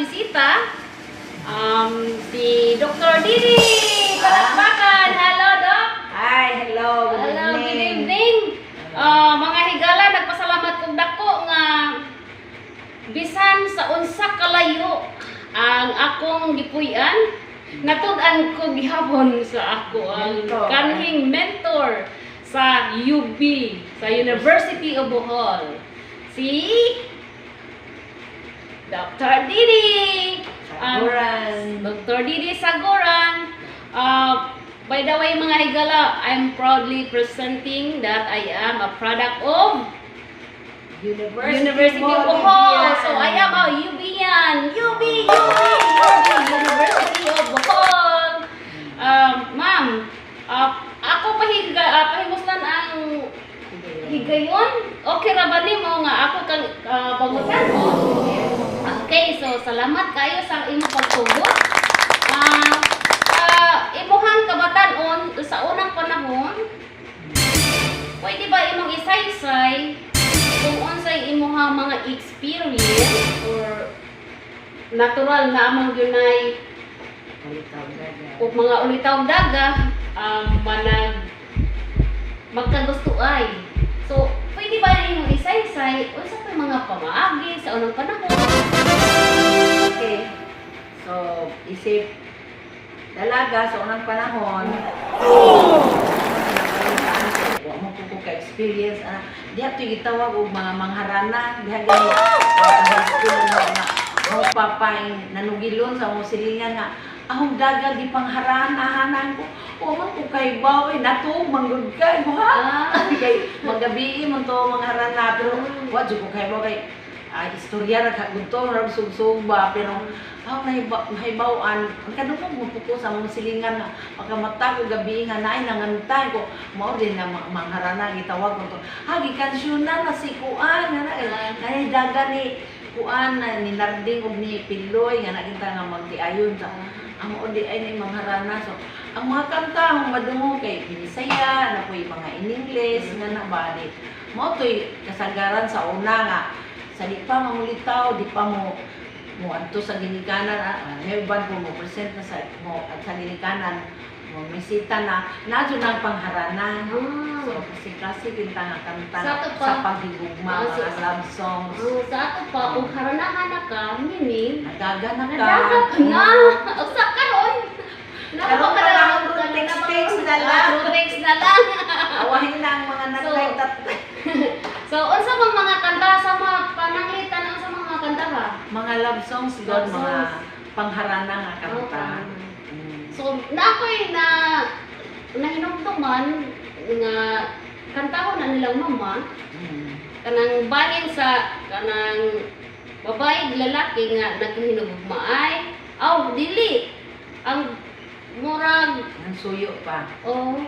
bisita, si Dr. Didi Palakpakan. Hello, Doc. Hi, hello. Good Hello, good evening. Evening. Mga higala, nagpasalamat kong dako nga bisan sa unsa kalayo ang akong gipuy-an, natud-an ko gihapon sa ako ang Mentor. Kanhing mentor sa UB, sa University of Bohol. Si Dr. Didi. Saguran. Dr. Didi Saguran. By the way, mga higala, I'm proudly presenting that I am a product of University, University of Bohol. So I am a UBian. UB, UB, UB, University of Bohol. Ma'am, ako pahimuslan ang higayon. Okay ra ba nimo nga ako kang bangutan mo? Okay, so salamat kayo sa imong pagtugot. Imuhang kabatan-on sa unang panahon, pwede ba imong isaysay kung unsay imuhang mga experience or natural na among yunay o mga ulitaw daga manag magkagusto ay. So, pwede ba imong isaysay unsa pa mga pamaagi sa unang panahon? Okay. So, isip dalaga sa unang panahon, wa mo ko ka-experience ana diha to gitawag og mga mangharana diha gani sa high school nga mga mo papay nanugilon sa mo silingan nga ahong daga di pangharana ko, wa man ko kaybaw eh, nato manggod ka mo ha kay magabi man to mangharana, pero wa jud ko kaybaw kay istorya ra ka gudto ra sugsug ba, pero aw nahibaw-an ang kadungog mo po ko sa mga silingan nga makamata ko gabi nga naay nangantay ko, mao din na mangharana gitawag ko to ha, gikansyonan na si kuan nga na na daga ni kuan na ni Narding ug ni Piloy nga nakita nga magdiayon sa ang mao di ay ni mangharana. So ang mga kanta ang madungog kay Binisaya na po'y mga in English nga na ba ni mao to'y kasagaran sa una nga sa di pa mangulitaw, di pa mo mo adto sa ginikanan, may uban po mo present na sa mo at sa ginikanan mo misita na nadyo na ang pangharana. So kasi klase kinta nga kanta Sa ato pa- sa paghigugma, mga love songs. Sa ato pa, kung haranahan na ka, meaning, nadaga na ka. Nadaga ka na. Usa karon. Karon ka panahon ron, text-text na lang. Text na lang. Awahin na ang mga nanay tatay. So, unsa bang mga kanta sa mga pananglitan, unsa mga kanta ha? Mga love songs god, Love mga songs. pangharana nga kanta. So, na ako'y na nahinumduman nga kantahon na nilang mama kanang bahin sa kanang babae ug lalaki nga nagkahinugmaay aw dili ang murag Ang suyo pa. Oh,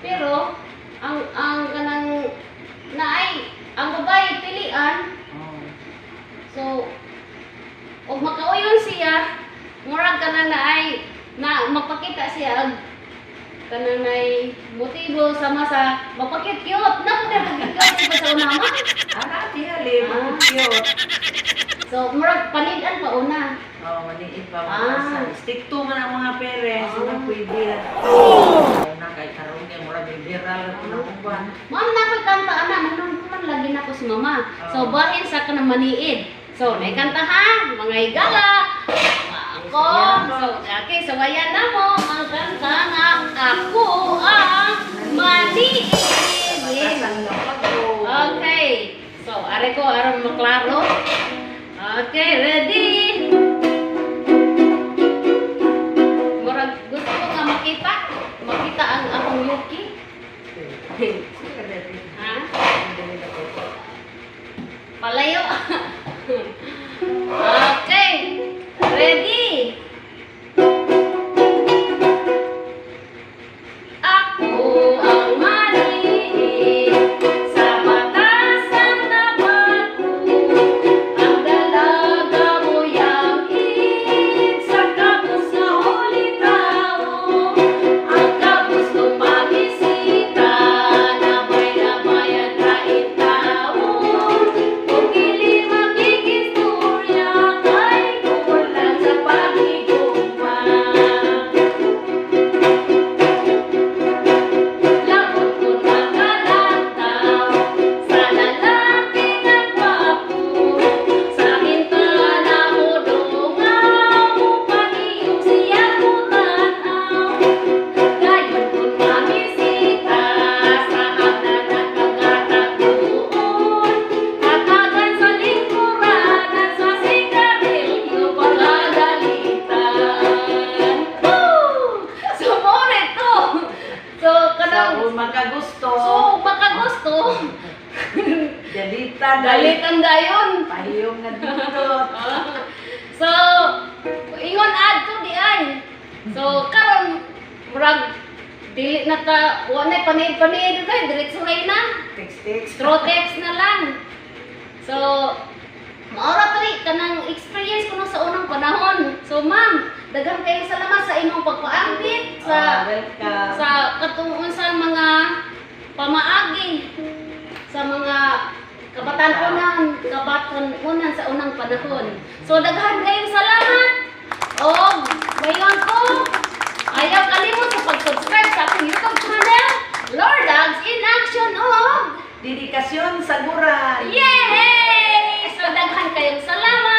pero ang kanang naay ang babae pilian, so og makauyon siya, murag kanang naay na magpakita siya og kanang nay motibo sama sa magpakit-cute na po pagkit-cute sa una ma. Ana tingali, cute. So murag panidan pa una. Oh, maliit pa mga. Stick to man ang mga parents, na pwede na. Oh, na kay karon kay murag liberal na po na uban. Ma'am, na ko'y kanta ana, manumduman lagi na ko si mama. So bahin sa kanang maniid. So may kanta ha, mga higala. Ako. So okay, so ayan na mo ang kanta nga "Ako ang Maniid." Batasan nga pag. Okay. So are ko aron maklaro. Okay, ready? Murag gusto ko nga makita, makita ang akong yuki. Ha? Palayo. Okay. Ready? Ako ang maniid sa batasan na bago ang dalagang Dali. Dalitan dayon. Pahiyom na dito. So, ingon adto di ay. So, karon murag dili na ta, wa na panid-panid kay diretso na. Text, text. Through text na lang. So, maura to eh, kanang experience ko no sa unang panahon. So, ma'am, daghan kayo salamat sa imong pagpaambit sa Ah, welcome. sa katungon sa mga pamaagi sa mga kabataan-unan sa unang panahon. So daghan kayong salamat. Og ngayon ko ayaw kalimot sa pag-subscribe sa akong YouTube channel, Lord Dogs in Action og Dedikasyon sa guran. Yay! So daghan kayong salamat.